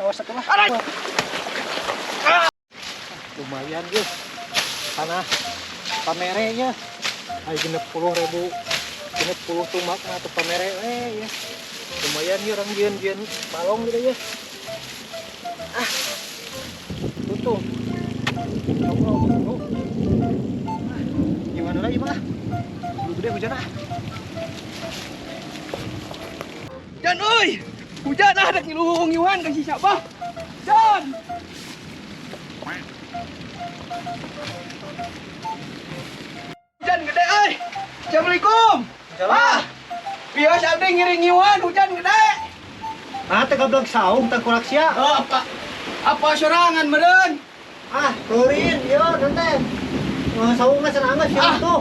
Awas atuh lah. Lumayan ge. Tanah pamere nya. Ai 60.000. 60 tumak mah atuh pamere we ya. Lumayan ya orang jieun-jieun balong gitu ya. Ah. Tutup. Oh. Gimana lagi mah? Lu gede hujan ah. Jan euy. Hujan ah rek ngiluhung-ngiuhan ka si Sabah. Jan. Hujan gede euy. Assalamualaikum. Ah. Biasa abdi ngiring-ngiuhan hujan gede. Ah, teh gablek saung tangkurak sia. Oh, apa? Apa sorangan meureun? Ah, teurin ieu nanti. Saung mah cenah anggeus Ah. tuh.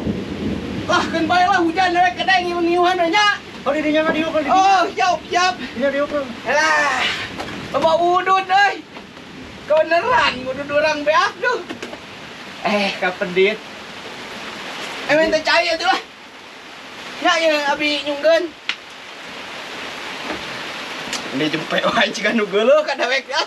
Wah, keun bae lah hujan rek gede ngiuhan we nya. Oh, di dinya mah diuk di dinya. Oh, siap, siap. Dinya diuk. Alah. Loba udud euy. Kebeneran udud urang beak tuh. Eh, kapendit. Eh, minta cai atuh lah. Nya ya abi nyungkeun. Ini jempe wae ciga nu geuleuh ka dewek ya.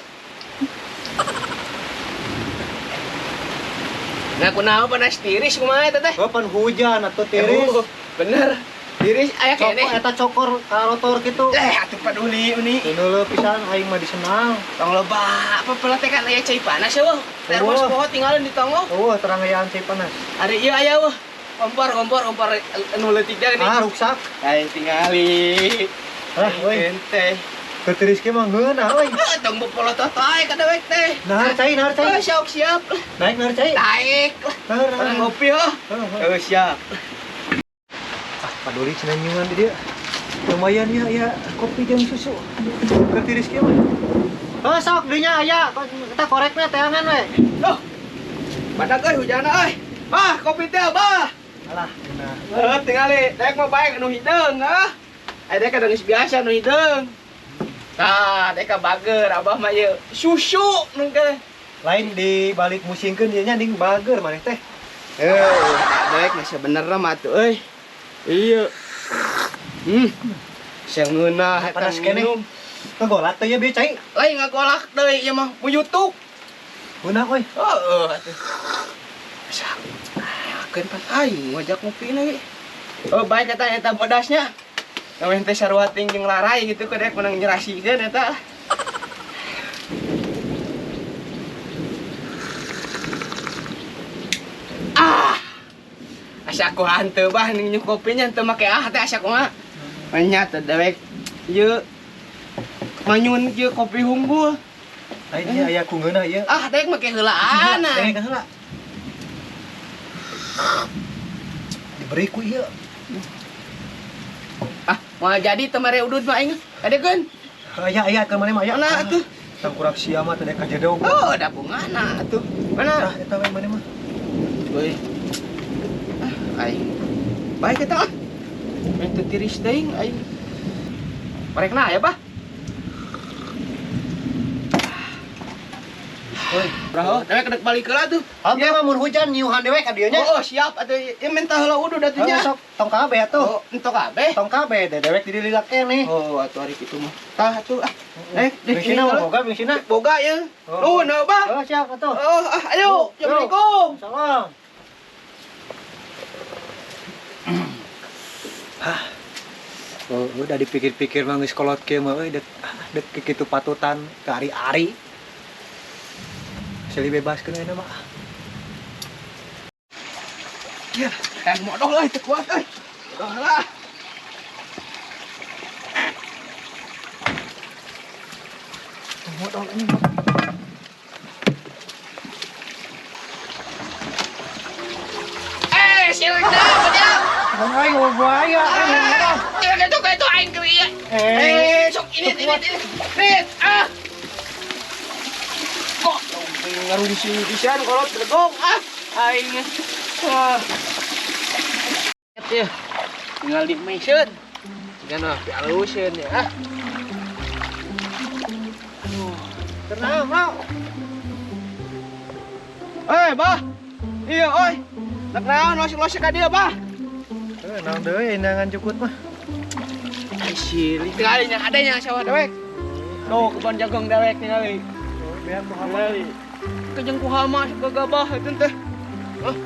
Nah, kunaon panas tiris kumaha eta teh? Oh, pan hujan atuh tiris. Oh, bener. Tiris aya Cokor keneh. eta cokor karotor kitu. Eh, atuh paduli uni. Ini pisan aing mah disenang. Tong loba apa peletekan aya cai panas ya, wah. Termos Eueuh. poho tinggalin di tong oh. Oh, terang ayaan cai panas. Ari ieu aya wah. Kompor kompor kompor anu leutik dah geuning. Ah, ruksak. Aing tingali. Ah, euy. Ente. Keur tiris ge mah ngeunah euy. Ah, tong bepolotot wae ka dewek teh. Nahar cai, nahar Oh, cai. siap siap. Naik nahar cai. Naik lah. Nahar, Orang nahar. ngopi oh. Heuh, heuh. Oh, siap. Ah, paduli cenah nyungan di dieu. Lumayan ya, ya kopi jeung susu. Keur tiris kieu mah. Oh, sok dinya aya, eta korekna teangan we. Loh. Badak euy hujan euy. Bah, kopi teh bah. Alah, ngeunah. Eh, tingali, dek mah baik anu hideung ah. Eh, dek ada geus biasa anu hideung. Tah, dek ka bager abah mah ieu susu nungke. Lain di balik musingkeun ieu nya ning bager maneh teh. Eh, dek mah sebenerna mah atuh euy. Iya. Sangeunah eta Panas keneh. minum. Ngagolak teh ya bieu cai. Lain ngagolak deui ieu mah buyutuk. Ngeunah euy. Heeh atuh. Asa. Keun pan aing ngajak ngopi lagi. Oh, baik eta eta bodasnya. Ngawen teh sarua ting jeung larai gitu ke dek menang nyerasikeun eta. Ah. Asa aku hanteu bah ning nyuk kopinya teu make ah teh asa kumaha. Nya teh dewek ieu manyun ieu kopi hunggul. Lain ieu aya ku ngeunah ieu. Ah, dek make heulaan. Dek heula. Diberi ku ieu. Ah, mau jadi teu mere udud mah aing. Adekeun. Aya aya keur maneh mah aya. Mana atuh? Tangkurak sia mah teh ka jedog. Oh, da bungana atuh. Mana? Tah eta we maneh mah. Euy. Ah, aing. Baik eta ah. Teu tiris teuing aing. Parekna aya, Bah? Euy. Bro, dewek dek balik heula tuh. Abdi mah mun hujan nyiuhan dewek ka dieu nya. Oh, siap atuh. Ieu minta heula udud atuh nya. Sok tong kabeh atuh. Oh, entok kabeh. Tong kabeh teh dewek di lilak keneh. Oh, atuh ari kitu mah. Tah atuh ah. Eh, Bengsina mah boga bengsina. Boga ya. Oh. Nuhun heuh, Bah. Oh, siap atuh. Oh, ah, ayo. Assalamualaikum. Salam. Hah. Oh, udah dipikir-pikir mah geus kolot kieu mah euy dek dek kitu patutan ke ari-ari. Seli bebaskeun ayeuna mah. Ya, yang modal euy teu kuat euy. Modal lah. Modal ini. Eh, sirik dah, bedang. Aing mau buaya. Ya gitu itu aing keur ieu. Eh, Sok ini ini ini. Nih, ah. Kok ngarungsing pisan kolot belegong ah. Aing. Ah. Ya. Tinggal di mesin. Jangan api alusin ya. Ah. Aduh. Tenang, Bro. Eh, Bah. Iya, oi. Nak naon losik-losik ka dieu, Bah. Eh, naon deui indangan jukut mah. Ai silik kali nya adanya sawah dewek. Tuh kebon jagung dewek ningali. Oh, beak ku hama. Ningali. Kejeng ku hama gagabah itu teh. Oh.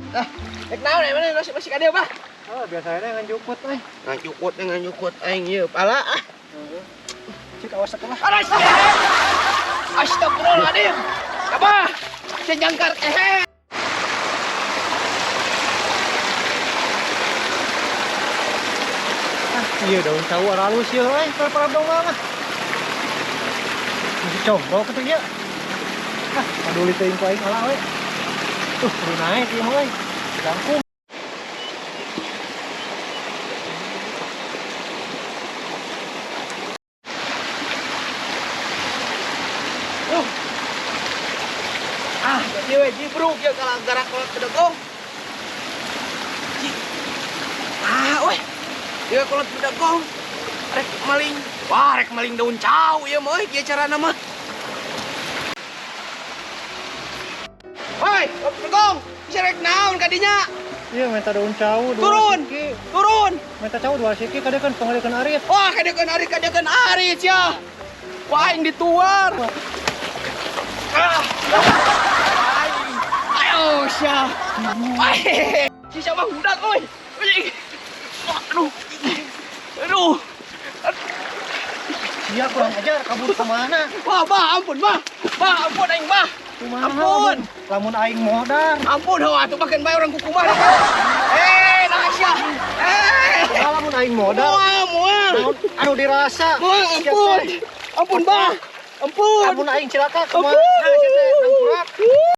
Ah, rek naon mana masih masih ka dieu, Bah? Oh, biasanya ngan jukut euy. Ngajukut ngajukut aing ieu pala ah. Cik awas atuh lah. Aras. Astagfirullahaladzim. Abah, sejangkar ehe. Ah, iya daun cau aralus ieu euy, para dong mah. Masih combro kitu ieu. Ah, paduli teuing ku aing ala we. Tuh, kudu naik ieu mah euy. Langkung. Uh. Ah, ieu we jibruk ieu kalau gara kolot bedegong. Ah, weh. Ieu kolot bedegong. Rek maling. Wah, rek maling daun cau ieu mah euy, kieu carana mah. Woi, kolot bedegong. Bisa rek naon ka dinya? Iya, minta daun cau dua Turun. siki. Turun. Minta cau dua siki kadekeun pangadekeun arit. Wah, kadekeun arit ya. Wah, aing dituar. Ah. Aing. Ayo, sia. Ai. Si siapa budak euy. Euy. Wah, aduh. Aduh. Sia kurang ajar kabur kemana? Wah, bah, ampun, bah. Bah, ampun aing, bah. Kumaha, Ampun. Lamun aing modar. Ampun, hawa atuh makan bae urang kukumaha. Eh, nah sia. Eh. Kumaha lamun aing modar? Moal, moal. Anu dirasa. Moal, ampun. Ampun, bah. Ampun. Lamun aing cilaka kumaha? Ampun. Nah, sia